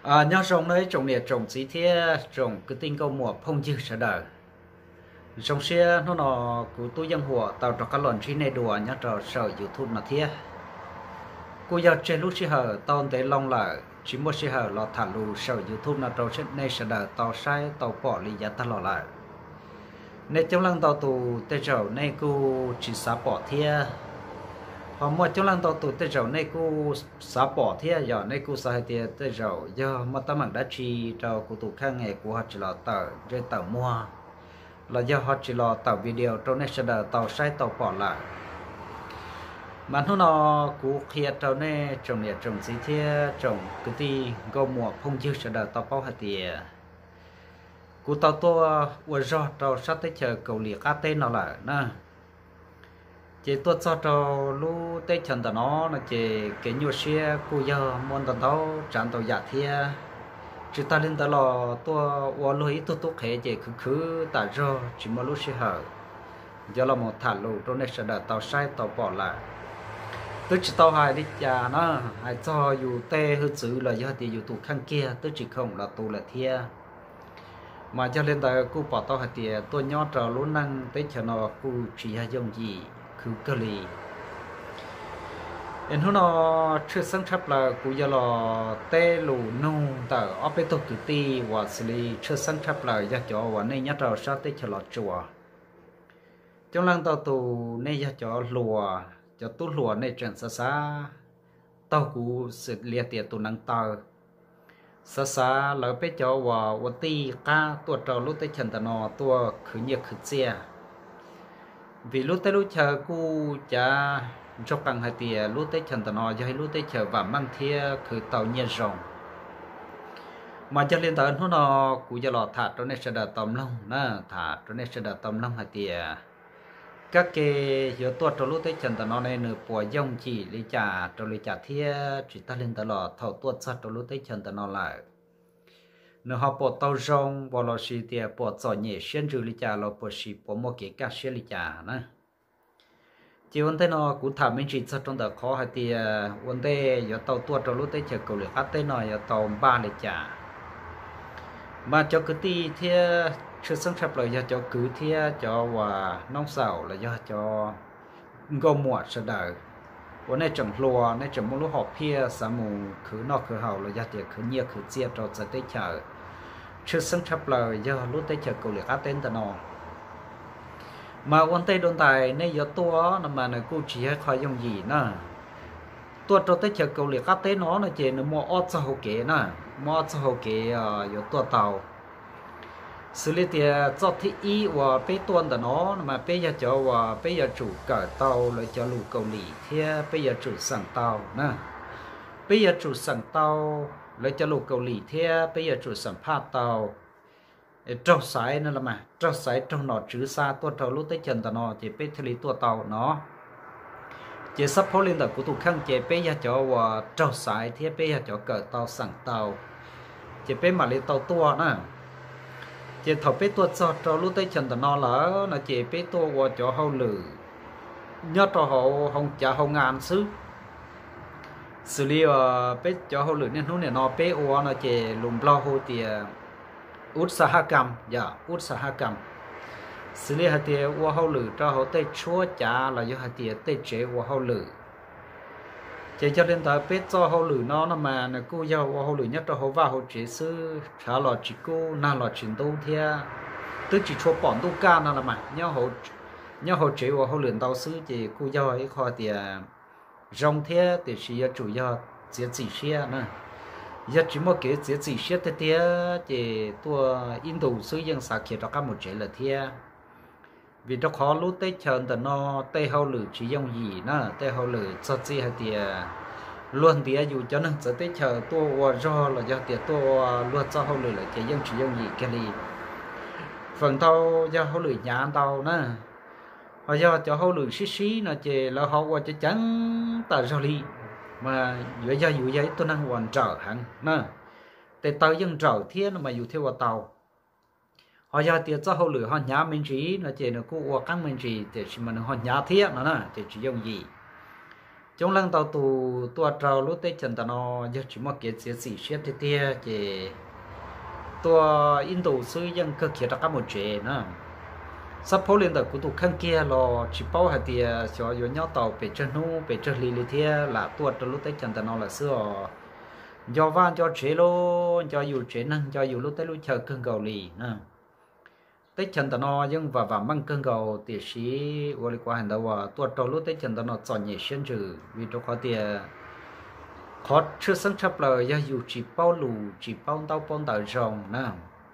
Nyob zoo nawb ib tsoom niam tsoom txiv thiab tsoom kwv tij nkauj muam phooj ywg sawv daws. Zoo siab hnub no kuv Tub Yeej Huam tau rov qab los ntsib nej dua nyob rau saum YouTube no thiab. Kuj yog tseg lub sij hawm tau ntev loo lawm tsis muaj sij hawm los tham lus saum YouTube no rau nej sawv daws tau saib tau pom li yav tag los lawm. Nej coob leej ntau tus tej zaum nej kuj tsis xav pom thiab, ho muaj coob leej ntau tus tej zaum nej kuj xav pom thiab, yog nej kuj xav hais tias tej zaum yog muaj teeb meem dab tsi rau kuv tus kheej es kuv ho tsis los tawm ntsej tawm muag, los yog ho tsis los tawm video rau nej sawv daws tau saib tau pom lawm. Mas hnub no kuv qhia rau nej tsoom niam tsoom txiv thiab tsoom kwv tij nkauj muam phooj ywg sawv daws tau paub hais tias kuv tau tuaj ua zog rau sab teb chaws Kaus Lim qab teb no lawm na. Ces tuaj txog rau lub teb chaws ntawm no no ces kev nyuaj siab kuj yog muaj ntau ntau tsav ntau yam thiab. Tsis tag li ntawd los tuaj ua luag ib tug tub qhev ces khwv khwv tas zog tsis muaj lub sij hawm yuav los mus tham lus rau nej sawv daws tau saib tau pom lawm. Twb tsis tau hais li cas na, hais txog yus tej hwj txwv los yog tias yus tus kheej kiag twb tsis khoom los tu lawm thiab. Mas yog li ntawd kuj pom tau hais tias tuaj nyob rau lub neej teb chaws no kuj tsis yog yooj yim khwv kawg li. Es hnub no tshwj xeeb tshaj plaws kuv yuav los teb lus nug ntawm ob peb tug kwv tij uas xws li tshwj xeeb tshaj plaws yog cov uas nej nyob rau sab teb chaws Los Tsuas. Coob leej ntau tus nej yog cov hluas, cov tub hluas nej tseem xav xav taug kuv xws li tias tus neev taw, xav xav lawv peb cov uas ua tij qab tuaj rau lub teb chaws ntawm no tuaj khwv nyiaj khwv txiaj. Vim lub teb lub chaw kuj cav ntsoog qees hais tias lub teb chaws ntawm no yog ib lub teb chaws vam meej thiab khwv tau nyiaj zoo. Mas yog li ntawd hnub no kuv yuav los tham rau nej sawv daws tau mloog na, tham rau nej sawv daws tau mloog hais tias kab ke yuav tuaj rau lub teb chaws ntawm no ne nws puas yooj yim li cas rau li cas thiab tsis tag li ntawd los thaum tuaj txog rau lub teb chaws ntawm no lawm nws ho puas tau zoo uas los sis tias puas txom nyem siab ntsws li cas los puas sis puas muaj kev kaj siab li cas na. Ces ua ntej no kuv tham me ntsis txog rau ntawm qhov hais tias ua ntej yuav tau tuaj rau lub teb chaws Kaus Lim qab teb no yuav tau npaj li cas. Mas cov kwv tij thiab tshwj xeeb tshaj plaws yog cov kwv thiab cov uas noob xaum los yog cov nkauj muam sawv daws uas nej tseem hluas nej tseem muaj lub hom phiaj xav mus khwv noj khwv haus los yog tias khwv nyiaj khwv txiaj rau txawv teb chaws, tshwj xeeb tshaj plaws yog lub teb chaws Kaus Lim qab teb ntawm no. Mas ua ntej dua ntais nej yuav tuaj no mas nws kuj tsis yog ib qho yooj yim na. Tuaj rau teb chaws Kaus Lim qab teb no no ces nws muaj ob txoj hau kev na, muaj ob txoj hau kev yuav tuaj tau. Xws li tias txoj thib ib uas peb tuaj ntawm no no mas peb yog cov uas peb yuav tsum kawm tau lawv cov lus Kaus Lim thiab peb yuav tsum xeem tau na. Peb yuav tsum xeem tau lawv cov lus Kaus Lim thiab peb yuav tsum xam phaj tau, raug xaiv no los mas raug xaiv raug nom tswv xa tuaj rau lub teb chaws ntawm no ces peb thiaj li tuaj tau no. Ces xab phaub li ntawm kuv tus kheej ces peb yog cov uas raug xaiv thiab peb yog cov kawm tau xeem tau, ces peb mam li tau tuaj na. Ces thaum peb tuaj txog rau lub teb chaws ntawm no lawm no ces peb tuaj ua cov hauj lwm nyob rau hauv hoo cav hoo nga xwb. Xws li peb cov hauj lwm niaj hnub nim no peb ua no ces lus Nplog hu tias utsahakam, yog utsahakam. Xws li hais tias ua hauj lwm rau hauv tej tshuab cav los yog hais tias tej tsev ua hauj lwm. Ces yog li ntawd peb txoj hauj lwm no no mas nws kuj yog ua hauj lwm nyob rau hauv vaj hauv tsev xwb, tshav los tsis kub nag los tsis ntub thiab twb tsis tshua pom ntuj kaj no los mas nyob hauv tsev ua hauj lwm ntau xwb ces kuj yog ib qho tias zoo thiab tiam sis yuav tsum yog txiav txim siab na. Yog tsis muaj kev txiav txim siab tiag tiag ces tuaj ib ntus xwb yeej xav khiav rov qab mus tsev lawm thiab. Vim rau qhov lub teb chaws ntawm no tej hauj lwm tsis yooj yim na, tej hauj lwm txog txij hais tias luag ntiav yus cov neeg txawv teb chaws tuaj ua zog los yog tias tuaj ua luag txoj hauj lwm lawm ces yeej tsis yooj yim kiag li. Feem ntau yog hauj lwm hnyav ntau na, ho yog cov hauj lwm sib sib no ces lawv ho ua ceev ceev tas zog li, mas yuav yog yus yog ib tug neeg uas nrawm heev na, tes taw yeej nrawm thiab no mas yus thiaj ua tau. Ho yog tias txoj hauj lwm ho hnyav me ntsis no ces nws kuj ua qeeb me ntsis tiam sis mas nws ho hnyav thiab no na ces tsis yooj yim. Coob leej ntau tus tuaj rau lub teb chaws ntawm no yog tsis muaj kev txiav txim siab tiag tiag ces tuaj ib ntus xwb yeej kawg khiav rov qab mus tsev na. Xab phaub li ntawm kuv tus kheej kiag los tsis paub hais tias xyov yuav nyob tau pes tsawg hnub pes tsawg hli li thiab lam tuaj rau lub teb chaws ntawm no lawm xwb os. Nco vaj nco tsev los nco yus tsev neeg nco yus lub teb lub chaw kawg nkaus li na. Teb chaws ntawm no yeej vam vam meej kawg nkaus tiam sis ua li kuv hais ntawd uas tuaj rau lub teb chaws ntawm no txom nyem siab ntsws vim rau qhov tias qhov tshwj xeeb tshaj plaws yog yus tsis paub lus tsis paub ntaub paub ntawv zoo na,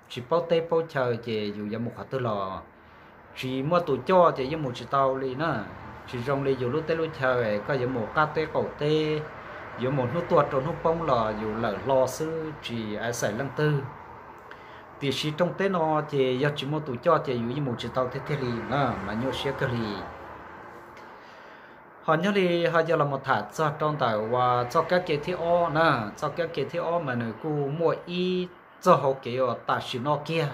tsis paub teb paub chaw ces yus yuav mus qhov twg los tsis muaj tus coj ces yeej mus tsis tau li na. Tsis zoo li yus lub teb lub chaw koj yuav mus qab teb qaum teb, yuav mus hnub tuaj rau hnub poob los yus lawm hlo xwb tsis ai xaim leej twg. Tiam sis rooj teb no ces yog tsis muaj tus coj ces yus yeej mus tsis tau tiag tiag li na, mas nyuaj siab kawg li. Ho nyob li ho yog los mus tham txog rau ntawm uas txoj kab ke thib ob na, txoj kab ke thib ob mas nws kuj muaj ib txoj hauv kev uas tam sim no kiag,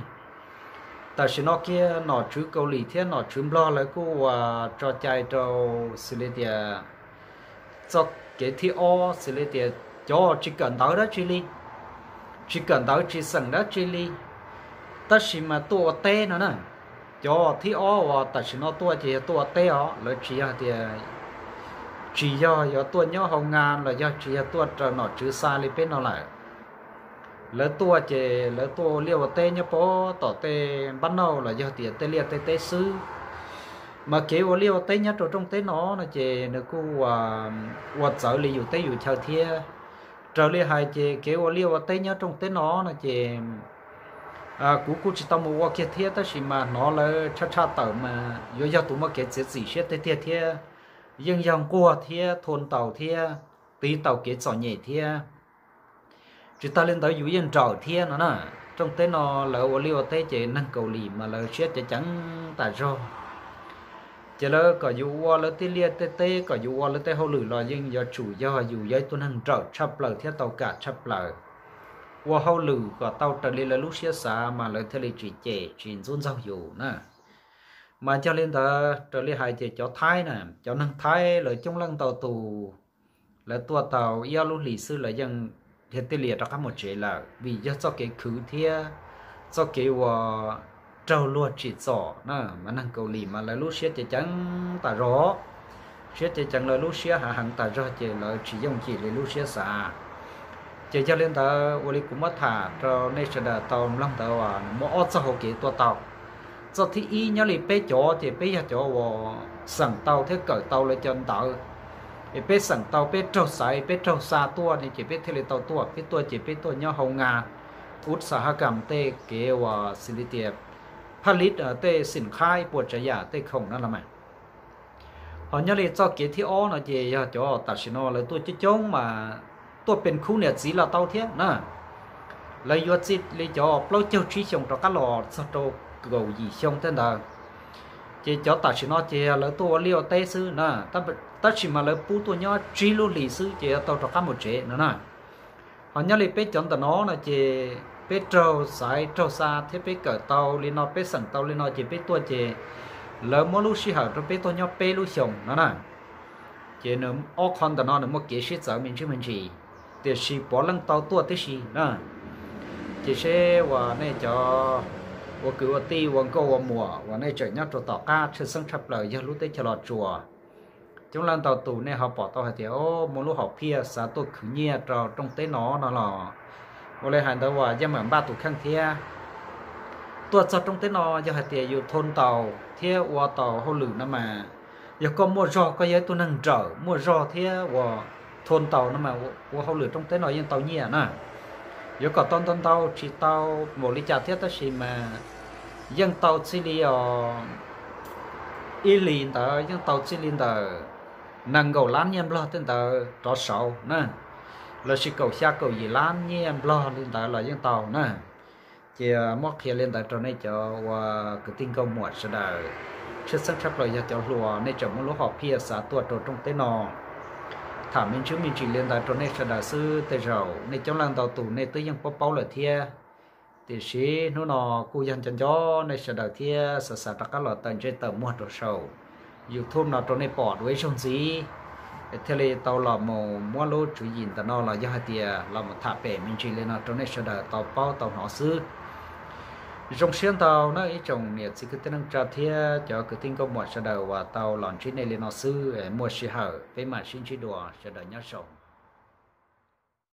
tam sim no kiag nom tswv Kaus Lim thiab nom tswv Nplog lawv kuj uas tso cai rau xws li tias txoj kev thib ob xws li tias cov tsis kawm ntawv dab tsi li, tsis kawm ntawv tsis xeem dab tsi li, tab sis mas tuaj ua teb no na. Cov thib ob uas tam sim no tuaj ces yog tuaj ua teb os, lawv tsis yog tias, tsis yog yuav tuaj nyob hauv nga los yog tsis yog tuaj raws nom tswv xa li peb no lawm. Lawv tuaj ces lawv tuaj ua liaj ua teb nyob puag tom tej npab nauj los yog tias tej liaj tej teb xwb. Mas kev ua liaj ua teb nyob rau rooj teb no no ces nws kuj ua txawv li yus teb yus chaw thiab. Raws li hais ces kev ua liaj ua teb nyob rooj teb no no ces kuv kuj tsis tau mus ua kiag thiab tab sis mas hnov lawv tshaj tshaj tawm mas yuav yog tus muaj kev txiav txim siab tiag tiag thiab, yeej yog nquag thiab thua ntaus thiab tiv taus kev txom nyem thiab. Tsis tas li ntawd yus yeej nrawm thiab no na. Rooj teb no lawv ua liaj ua teb ces neeg Kaus Lim mas lawv siab ceev ceev tas zog. Ces lawv kom yus ua lawv tej liaj tej teb, kom yus ua lawv tej hauj lwm los yeej yuav tsum yog yus yog ib tug neeg nrawm tshaj plaws thiab tau kam tshaj plaws, ua hauj lwm kom tau raws li lawv lub siab xav mas lawv thiaj li tsis cem tsis ntxub ntxaug yus na. Mas yog li ntawd raws li hais ces cov Thaib na, cov neeg Thaib lawv coob leej ntau tus, lawv tuaj tau ib ob lub hlis xwb lawv yeej dhia tij lias rov qab mus tsev lawm vim yog txoj kev khwv thiab txoj kev uas raug luag tsim txom na. Mas neeg Kaus Lim mas lawv lub siab ceev ceev tas zog, siab ceev ceev lawv lub siab hav heev tas zog ces lawv tsis yooj yim li lub siab xav. Ces yog li ntawd ua li kuv muab tham rau nej sawv daws tau mloog ntawd uas nws muaj ob txoj hauv kev tuaj tau. Txoj thib ib nyob li peb cov ces peb yog cov uas xeem tau thiab kawm tau lawv cov ntawv, es peb xeem tau peb raug xaiv peb raug xa tuaj ne ces peb thiaj li tau tuaj. Peb tuaj ces peb tuaj nyob hauv nga ub xa hab kam tej kev uas xws li tias phaj lib tej xim qhaib puas tsav yam tej khoom no los mas. Ho nyob li txoj kev thib ob no ces yog cov tam sim no lawv tuaj coob coob mas tuaj pes khub niam txiv los tau thiab na. Lawv yuav txij li cov plaub caug tsib xyoos rov qab los txog rau kaum yim xyoo tej ntawd. Ces cov tam sim no ces lawv tuaj ua liaj ua teb xwb na, tab sis mas lawv pub tuaj nyob tsib lub hlis xwb ces yuav tau rov qab mus tsev no na. Ho nyob li peb cov ntawm no no ces peb raug xaiv raug xa thiab peb kawm tau li no peb xeem tau li no ces peb tuaj ces lawv muab lub sij hawm rau peb tuaj nyob peb lub xyoos no na. Ces nws ob qho ntawm no nws muaj kev sib txawv me ntsis me ntsis, tiam sis puav leej tau tuaj tib si na. Ces seb uas nej cov ua kwv ua tij ua nkauj ua muam uas nej tseem nyob rau tom qab tshwj xeeb tshaj plaws yog lub teb chaws Los Tsuas, coob leej ntau tus nej ho pom tau hais tias o muaj lub hom phiaj xav tuaj khwv nyiaj rau rooj teb no no los ua li hais ntawd uas yeej mam npaj tus kheej thiab. Tuaj txog rooj teb no yog hais tias yus thau ntaus thiab ua tau hauj lwm no mas, yog koj muaj zog koj yog ib tug neeg nrawm muaj zog thiab uas thau ntaus no mas ua hauj lwm rooj teb no yeej tau nyiaj na. Yuav kom tau ntau ntau tsis tau npaum li cas thiab tab sis mas yeej tau txij li os ib hlis ntawd yeej tau txij li ntawm nees nkaum lab nyiaj Nplog tej ntawd rov saud na, lossis kaum xya kaum yim lab nyiaj Nplog li ntawd los yeej tau na. Ces muab qhia li ntawd rau nej cov ua kwv tij nkauj muam sawv daws, tshwj xeeb tshaj plaws yog cov hluas nej tseem muaj lub hom phiaj xav tuaj rau rooj teb no. Tham me ntsis me ntsis li ntawd rau nej sawv daws xwb, tej zaum nej coob leej ntau tus nej twb yeej paub paub lawm thiab. Tiam sis hnub no kuj yog nco nco nej sawv daws thiab xav xav rov qab los tawm ntsej tawm muag rau saum YouTube no rau nej pom dua ib zaug ntxiv. thiaj li tau los mus muab lub tswv yim ntawm no los yog hais tias los mus tham pem me ntsis li no rau nej sawv daws tau paub tau hnov xwb. Zoo siab ntau na ib tsoom niam txiv kwv tij neej tsa thiab cov kwv tij nkauj muam sawv daws uas tau los ntsib nej li no xwb. Muaj sij hawm peb mam sib ntsib dua, sawv daws nyob zoo.